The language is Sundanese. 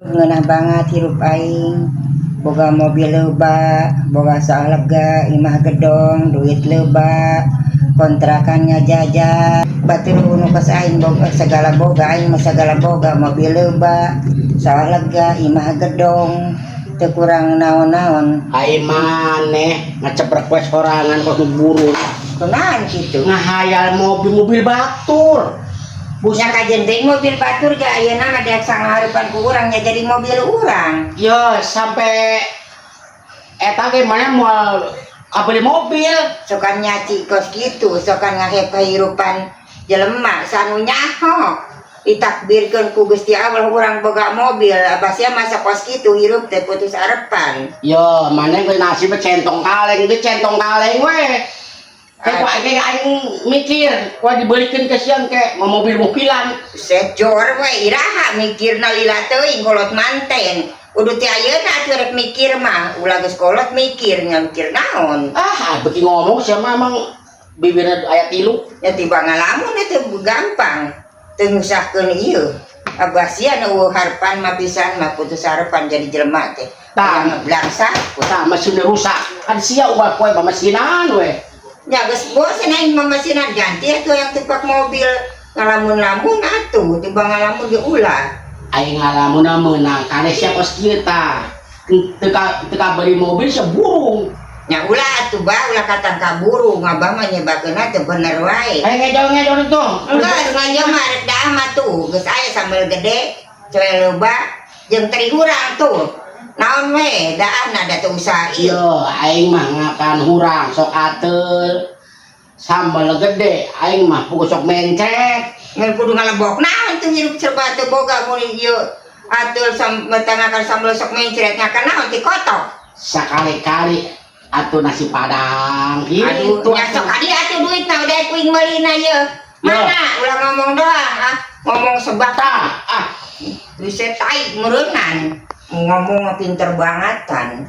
Ngeunah banget hirup aing. Boga mobil loba, boga sawah lega, imah gedong, duit loba, kontrakan ngajaja. Batur nu kos aing boga segala boga, aing mah segala boga, mobil loba, sawah lega, imah gedong, teu kurang naon-naon. Ai maneh ngaceprek we sorangan kos nu burung. Kunaon kitu? Ngahayal mobil-mobil batur. Nya kajen deui mobil batur ge ayeuna mah daek sanghareupan ku urang nya jadi mobil urang. Yo sampai eta ge maneh moal kabeli mobil. Sokan nyaci kos kitu, sokan ngahep kehirupan jelema sanu nyaho. Ditakbirkeun ku Gusti Allah urang boga mobil, abah sia masa kos kitu hirup teh putus harapan. Yo maneh ge nasibnya centong kaleng ge centong kaleng we. Kayak kok kayak aing mikir, kuat dibelikin ke siang kayak mau mobil-mobilan. Sejor we iraha mikirna lila teuing kolot manten. Udah ti ayeuna atuh rek mikir mah, ulah geus kolot mikir, nya mikir naon. Ah, beki ngomong siapa emang bibirnya aya tilu. Ya tiba ngalamun itu gampang. Teu ngusahkeun ieu. Abah sia nu harapan mah pisan mah putus harapan jadi jelema teh. Tah. Ngeblangsa. Tah mesinnya rusak. Kan sia ubah poe pamesinan we. Ya geus bosen aing mamasinan ganti atuh yang tupak mobil ngalamun-lamun atuh tiba ngalamun ge ulah. Aing ngalamun meunang kane sia kos kieu tah. Teu ka teu kabeli mobil sia burung. Nya ulah atuh bah ulah katang ka burung abah mah nyebakeunna teu bener wae. Aing ngejo-ngejo itu. Enggak, sengaja mah rek dah mah tuh geus aya sambel gede, coe loba jeung teri hurang tuh. Naon we daahna da teu usaha ieu. Yo, aing mah ngakan hurang sok ateul. Sambal gede, aing mah puguh sok mencret. Ngan kudu ngalebok naon teu hirup serba teu boga mun ieu ateul sam ngakan sambel sok mencret ngakan naon ti kotok. Sakali-kali atuh nasi padang Aduh, gitu. nya sok kadi atuh duitna udah kuing meulina ye. Mana ulah ngomong doang ah, ngomong sebab Tah, ah. Buset tai meureunnan. Ngomong pinter bangetan.